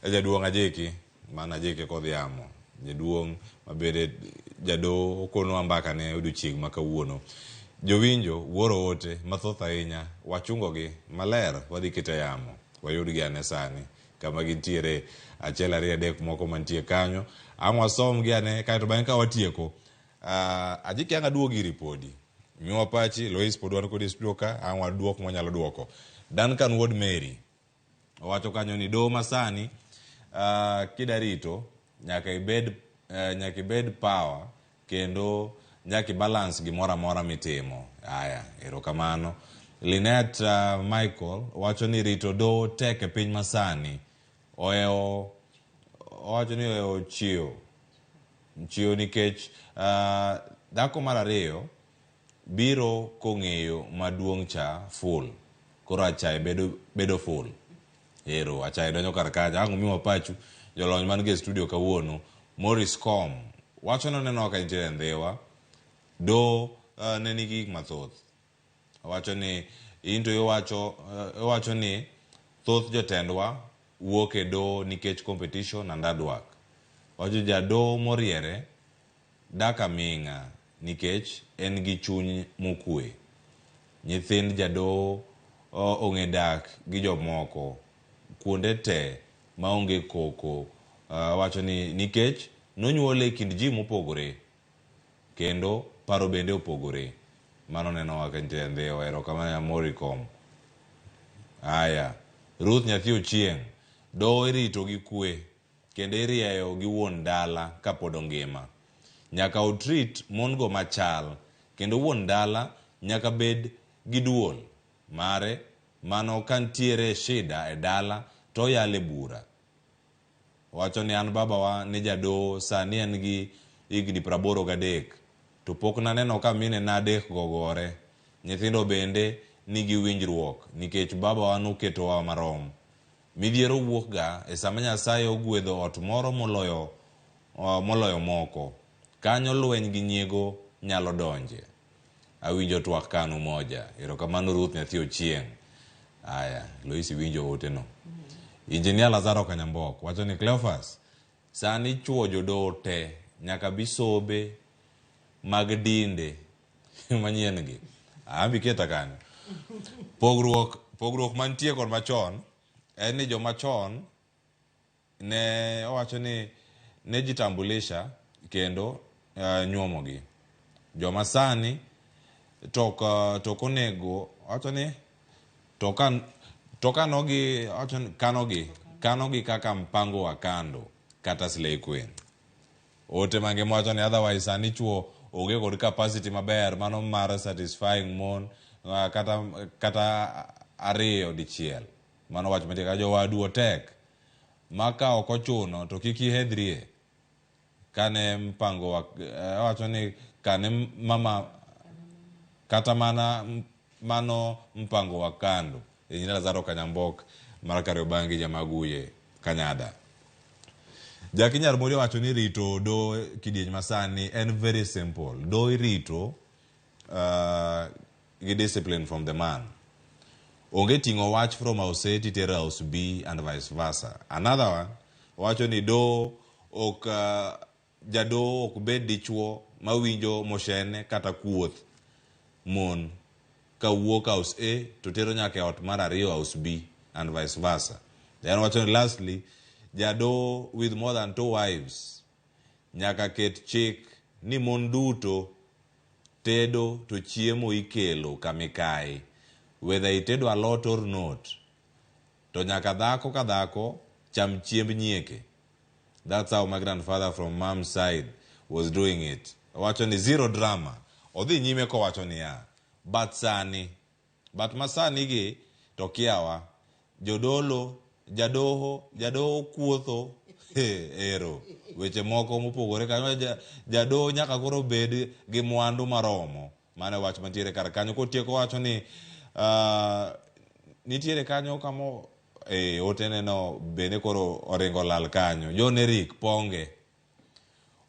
Jaduong' Ajiki, mana Ajiki Kodhiamo, jaduong' mabende jadoho okonwa mbaka ne odiochieng' ma kawuono. Jowinjo wuoro ote mathoth ahinya, wachungogi maler wadhi keto e yamo, wayudgi ane sani kama gintiere achiel ariyo adek moko mantie kanyo. Ang' wasomgi ane kaeto bang'e ka watieko, Ajiki ang' aduogi iri podi. Miwa pachi, Lois pod wan kodi e studio ka, ang' waduok mwanyalo duoko. Duncan Wuod Mary owacho kanyo ni doho masani kida rito nyaka ibed nyaka ibed power kendo nyaka ibalance gimoro amora mitimo. Aya, erokamano. Linet Michael wacho ni rito doho tek e piny masani. Ohewo owacho ni ohewo chiew chiew nikech dhako mar ariyo biro kong'eyo maduong' cha full. Koro achaye bedo, bedo full. Ero, achaye donjo kar kacha. Ang' umiwa pachu, jolony man gi e studio kawuono, Morris Com, wacho ni oneno ka nitiere Ndhiwa, do ne nigi gik mathoth. Owacho ni into iwacho, iwacho ni thoth jotendwa wuok e doho nikech competition and hard work. Owacho jadoho moriere dak aming'a nikech en gi chuny mokwe. Nyithind jadoho ong'e dak gi jomoko kuonde te maonge koko. Wacho ni nikech nonyuole e kind ji mopogore kendo paro bende opogore. Mano nenowa ka nitie Ndhiwa. Erokamano Nyamoricom. Aya, Ruth nyathi Ochieng', doho irito gi kwe kendo irieyo gi wuon dala kapod ongima. Nyaka otreat mon go machal kendo wuon dala nyaka bed gi duol mare mano kantiere shida e dala to oyale bura. Owacho ni an babawa ne jadoho sani en gi higni 83 to pok naneno ka minena adek go gore. Nyithindo bende nigi winjruok nikech babawa noketowa marom. Midhiero wuok ga e sama Nyasaye ogwedho ot moro moloyo, moloyo moko. Kanyo lweny gi nyiego nyalo donje. Awinjo twak kanu moja. Erokamano Ruth nyathi Ochieng'. Aya, Lois iwinjo ote no. Engineer Lazaro Kanyambok wacho ni Cleophas, sani chuo jodoho te nyaka bisobe mag dinde manyien gi. Ambi keta kanyo. Pogruok, pogruok mantie kod machon en ni joma chon ne owacho ni ne jitambulisha kendo nyuomogi. Joma sani to ok onego owacho ni to to kanogi owacho ni kanogi kanogi kaka mpango wa kando kata slay queen. Ote mangima wacho ni otherwise sani chuo onge kod capacity maber mano mar satisfying mon kata kata ariyo dichiel. Mano wach mantie ka jowadu otek ma ka ok ochuno to kik ihedhrie. Kane mpango wa owacho ni kane mama kata mana mano mpango wa kando. Engineer Lazaro Kanyambok mar Kariobangi Jamaguye Kanyada. Jaki Nyarmori owacho ni rito do kidieny masani en very simple. Do irito gi discipline from the man. Onge ting'o wach from house A titero house B and vice versa. Another one owacho ni do ok jadoho ok bed dichuo mawinjo moshene kata kuoth mon kawuok house A to tero nyaka e ot mar ariyo house B and vice versa. Then owacho ni lastly, jadoho with more than two wives nyaka ket chik ni mon duto tedo to chiemo ikelo kamikayi whether itedo alot or not to nyaka dhako ka dhako cham chiemb nyieke. That's how my grandfather from mom's side was doing it. Owacho ni zero drama. Odhi nyime kowacho niya, but sani, but masani gi to kiawa, jodolo, jadoho, jadoho kuotho, he, ero, weche moko mopogore kanyo, jadoho nyaka koro bed gi mwandu maromo. Mano e wach mantiere kar kanyo. Kotieko wacho ni nitiere kanyo kama otene no bende koro oringo lal kanyo. John Eric Ponge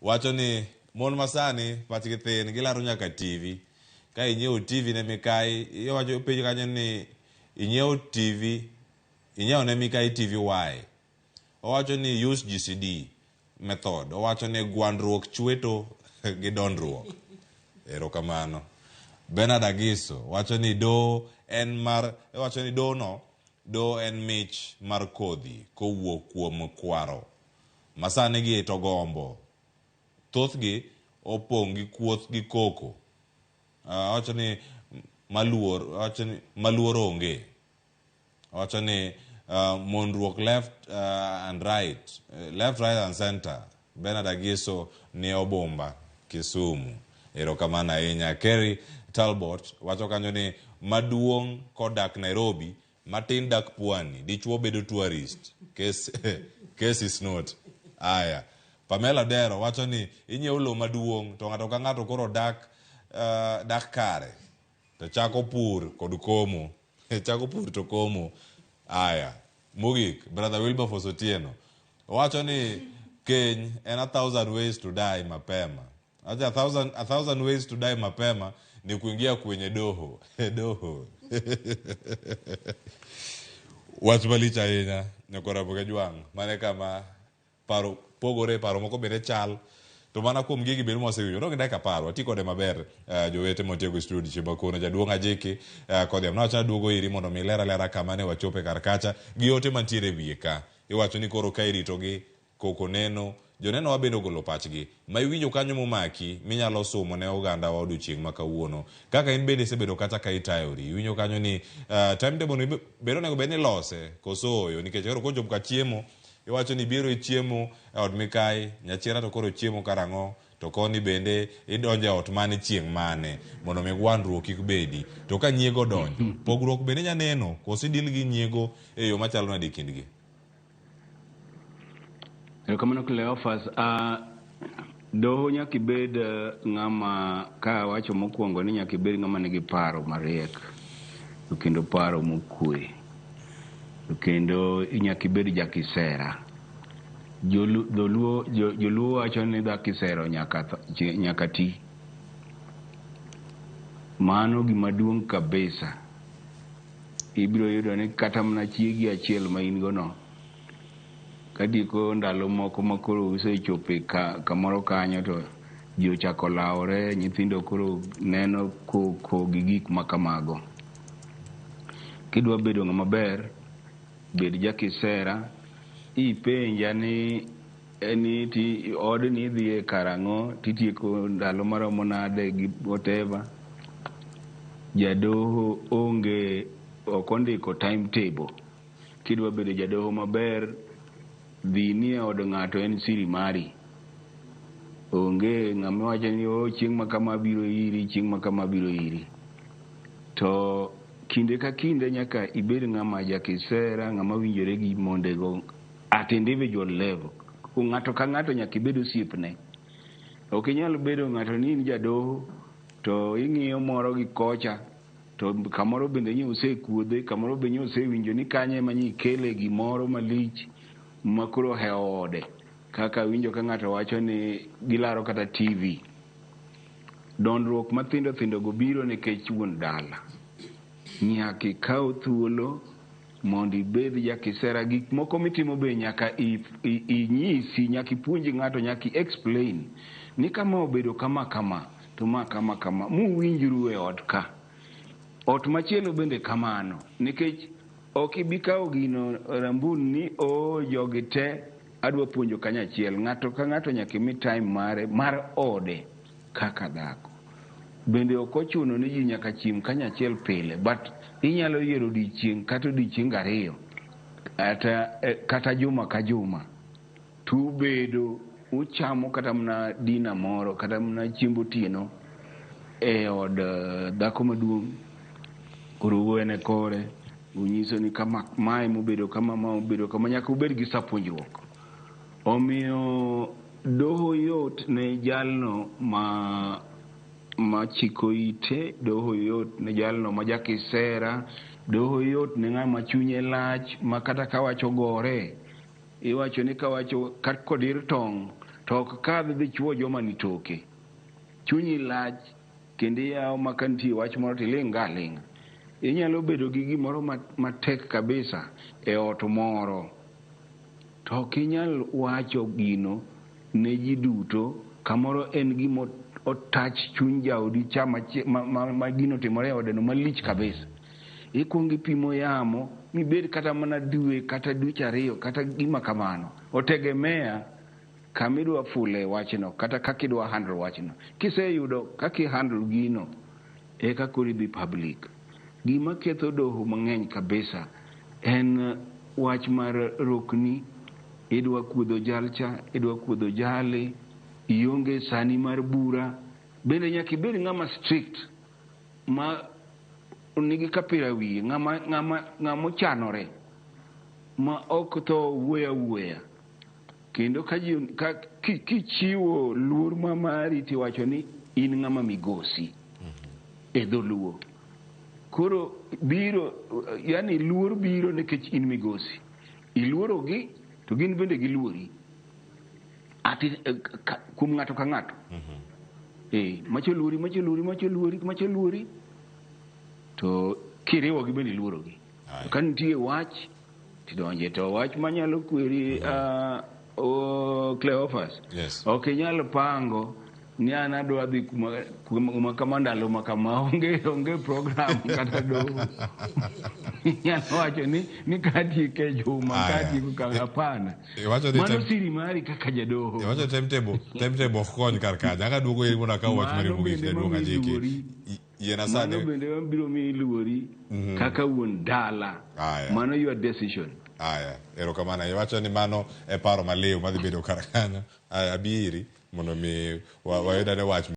wacho ni mon masani pachgi thin, gilaro nyaka TV. Ka inyiewo TV ne mikayi, iwacho penjo kanyo ni inyiewo TV, inyiewo ne mikayi TV why? Owacho ni use GCD method. Owacho ni gwandruok chweto gi dondruok. Erokamano. Bernard Agiso wacho ni do en mar wacho ni do no do en mich mar kodhi kowuok kuom kwaro. Masani gi to gombo. Thothgi opong' gi kuoth gi koko. Owacho ni maluor owacho ni maluor onge. Owacho ni mondruok left and right, left, right and center. Bernard Agiso ni Obumba, Kisumu. Erokamano ahinya. Kerry Talbot wacho kanyo ni maduong' kodak Nairobi, matin dak Pwani, dichuo bedo tourist. Case, case is not. Aya. Pamela Dero wacho ni inyiewo lowo maduong' to ng'ato ka ng'ato koro dak dak kare to chako pur kod komo. Chako pur to komo. Aya. Mogik, Brother Wilberforce Otieno owacho ni keny en a thousand ways to die mapema. Acha a thousand ways to die mapema ni kuingia kwenye doho. Doho. Wach malich ahinya nyakora Ramogi Ajwang'. Mane kama paro pogore, paro moko bende chal. To mana kuom gigi bende mwasewinjo. Dong' dakika 10, wati kode maber jowete motiego e studio chieng' kono jaduong' Ajiki Kodhiam. Nawacho aduogo iri mondo mi iler alera kama ne wachope kar kacha gi ote mantiere e wiye ka. Iwacho ni koro ka iritogi koko neno, joneno wa bende ogolo pachgi. Ma iwinjo kanyo momaki minyalo sumo ne oganda wa odiochieng' ma kawuono. Kaka in bende isebedo kata ka itayori. Iwinjo kanyo ni timetable ni bende onego bed ni ilose koso oyo nikech koro kochopo ka chiemo iwacho ni ibiro ichiemo e od Mikai, nyachiera to koro chiemo karang'o to koni bende idonjo e ot mane chieng' mane mondo mi gwandruok kik bedi. To ka nyiego odonjo, pogruok bende nya neno koso idil gi nyiego e yo machalo nade e kindgi? Erokamano Cleophas. Doho nyaka ibed ng'ama ka awacho mokwongo ni nyaka ibed ng'ama nigi paro mariek to kendo paro mokwe to kendo nyaka ibed jakisera. Joluo wacho ni dha kisero nyaka ti. Mano gima duong' kabisa. Ibiro yudo ni kata mana chiegi achiel ma in go no katieko ndalo moko ma koro usechopo kamoro kanyo to ji ochako lawore, nyithindo koro neno koko gi gik ma kamago. Kidwa bedo ng'ama ber, bed jakisera, ipenja ni ni ti odni idhiye karang'o titieko ndalo maromo nade gi whatever. Jadoho onge ok ondiko timetable. Kidwa bedo jadoho maber, dhi ni e od ng'ato en siri mari. Onge ng'ama wacho ni oh chieng' ma kama abiro iri, chieng' ma kama abiro iri. To kinde ka kinde nyaka ibed ng'ama jakisera, ng'ama winjore gi mondego at individual level. Ng'ato ka ng'ato nyaka ibed osiepne. Ok inyal bedo ng'ato ni in jadoho to ing'iyo moro gi kocha to kamoro bende nyo osekuodhe, kamoro be nyo osewinjo ni kanyo ema nyo ikele gimoro malich ma koro ohewo ode. Kaka awinjo ka ng'ato wacho ni gilaro kata TV. Dondruok mathindo thindo go biro nikech wuon dala. Nyaka ikaw thuolo mondo ibed jakisera. Gik moko mitimo be nyaka inyisi, nyaka ipuonj ng'ato, nyaka i explain ni kama obedo kama kama to ma kama kama muwinjru e ot ka. Ot machielo bende kamano nikech ok ibi kawo gino rambun ni o jogi te adwa puonjo kanyachiel. Ng'ato ka ng'ato nyaka imi time mare mar ode kaka dhako. Bende ok ochuno ni ji nyaka chiem kanyachiel pile but inyalo yiero odiochieng' kata odiochieng' ariyo kata juma ka juma tubedo uchamo kata mana dina moro kata mana chiemb otieno e od dhako maduong'. Koro uwene kore unyiso ni kama mae mobedo kama ma obedo kama nyaka ubed gi sa puonjruok. Omiyo doho yot ne jalno ma machiko ite, doho yot ne jalno ma jakisera, doho yot ne ng'ama chunye lach ma kata ka wach ogore, iwacho ni ka wacho kodir tong' to ok kadh dhi chuo joma ni toke. Chunyi lach kendo iyawo ma ka nitie wach moro tiling' ga aling'a. Inyalo bedo gi gimoro matek kabisa e ot moro. To ok inyal wacho gino ne ji duto, kamoro en gima otach chuny jaodi cha ma gino otimore e odeno malich kabisa. Ikuongo ipimo yamo mibed kata mana dwe kata dweche ariyo kata gima kamano. Otegemea kama idwa fule wachno kata kaka idwa handle wachno. Kiseyudo kaka i handle gino, eka koro idhi public. Gima ketho doho mang'eny kabisa en wach mar rokni, idwa kuodho jalcha, idwa kuodho jali, ionge sani mar bura. Bende nyaka ibed ng'ama strict ma nigi kapira wiye, ng'ama, ng'ama, ng'ama ochanore ma ok tho wuoyo awuoya. Kendo ka ji, ka, kichiwo luor ma mari tiwacho ni in ng'ama migosi e dholuo. Koro biro, yani luor biro nikech in migosi. Iluorogi to gin bende giluori. Ati, kuom ng'ato ka ng'ato. Macho luori, macho luori, macho luori, macho luori. To kiriwogi bende iluorogi. To ka nitie wach, tidonje. To wach manyalo kweri, Cleophas. Yes. Ok inyal pango ni an adwa dhi kuma kama ndalo ma kama, onge program kata doho. Inyalo wacho ni katieko e juma, katieko ka hapana. Iwacho ni Mano siri mari kaka jadoho. Iwacho timetable ok kony kar kanyo. Aka duogo iri mondo akaw wach mari Mano mogik bende jaduong' mamiyi Ajiki. luori. Yiena sani. Mano bende mabiro miyi luori kaka wuon dala. Mano your decision. Aya, erokamano. Iwacho ni mano e paro maliw madhi bedo kar kanyo. Aya, abi iri mondo mi wayud ane wach.